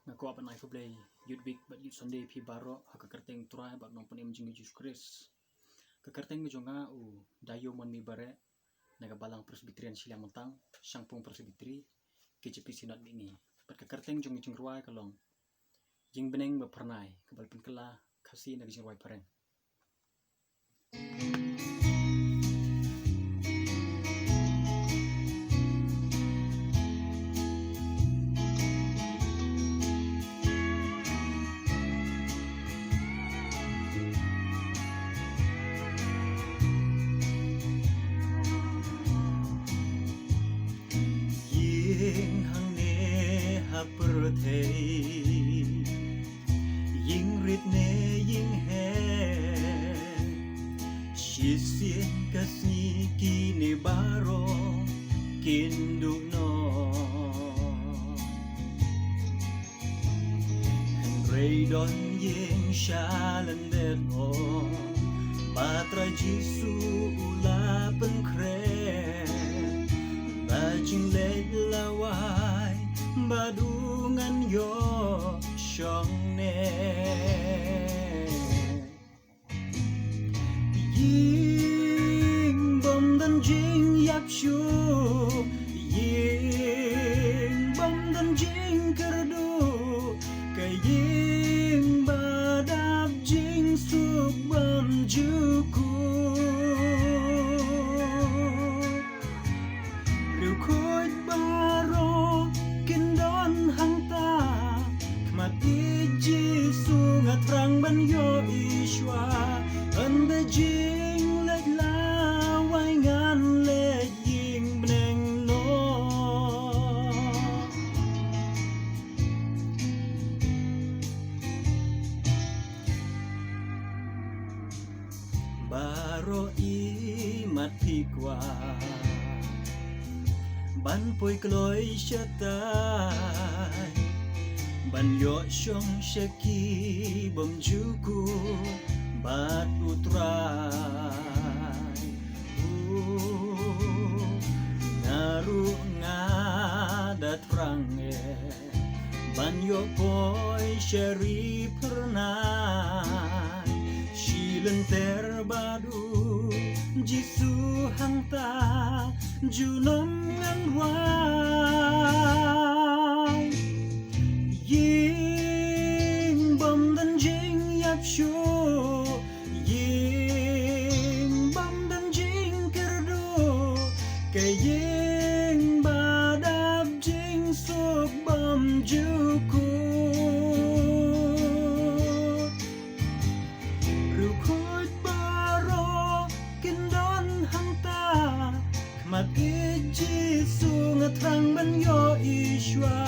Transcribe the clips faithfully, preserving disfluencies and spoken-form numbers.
Nga kwah ban ai khublei Youth Week bad Youth Sunday phi baroh ha ka kyrteng Trai bad Nongpynim jong ngi Jisu Khrist. Ka kyrteng ka jong nga u Dayumon Mibare na ka Balang Presbyterian Shiliang Myntang, Shangpung Presbytery, K J P Synod Mihngi. Bad ka kyrteng jong ngi jingrwai ka long Ïing Bneng ba Phyrnai, kaba la pynkylla Khasi na ka jingrwai phareng. Ïing hangne ha pyrthei, ïing rit ne ïing heh, shisien ka sngi kine baroh kin duh noh. Hynrei don ïing sha lyndet, oh, ba Trai Jisu u la pynkhreh, ba jingleh lawei bad u ngan ïoh shong ne. Ïing bym don jingïap shuh, ïing bym don jingkyrduh, ka ïing ba dap jingsuk bymjukut. Riewkhuid baroh kin don hangta, khmat ïeit Jisu nga thrang ban ïohi shuwa. Ynda jingleh lawei ngan leh ïing bneng noh. Baroh i mat phi kwah ban poi kloi shatai, ban ïoh shong sha ki bymjukut bad u Trai. U, nga ruh nga da thrang eh ban ïoh poi sha ri phyrnai, shi lynter bad u Jisu hangta junom ngan wai. Ïing bym don jingïap shuh, ïing bym don jingkyrduh, ka ïing ba dap jingsuk bymjukut. Riewkhuid baroh kin don hangta, khmat ïeit Jisu nga thrang ban ïohi shuwa.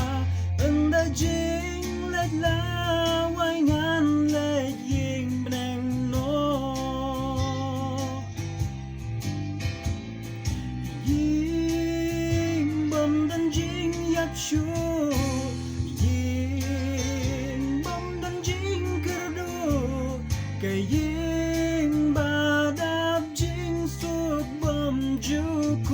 Ynda jingleh lawei ngan leh ïing bneng noh. Ïing bym don jingïap shuh, ïing bym don jingkyrduh, ka ïing ba dap jingsuk bymjukut.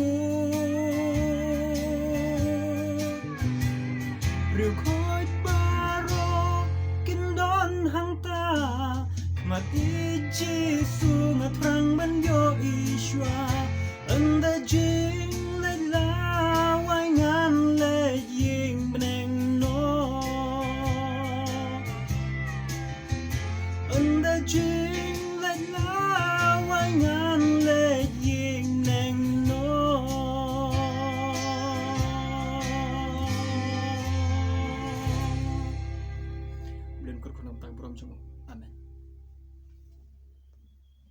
Riewkhuid baroh kin don hangta, khmat ïeit Jisu nga thrang ban ïohi shuwa. Ynda jingleh lawei ngan leh ïing bneng noh. Ynda jingleh lawei ngan leh ïing bneng noh. Blei un kyrkhu na ka bynta ka burom jong u.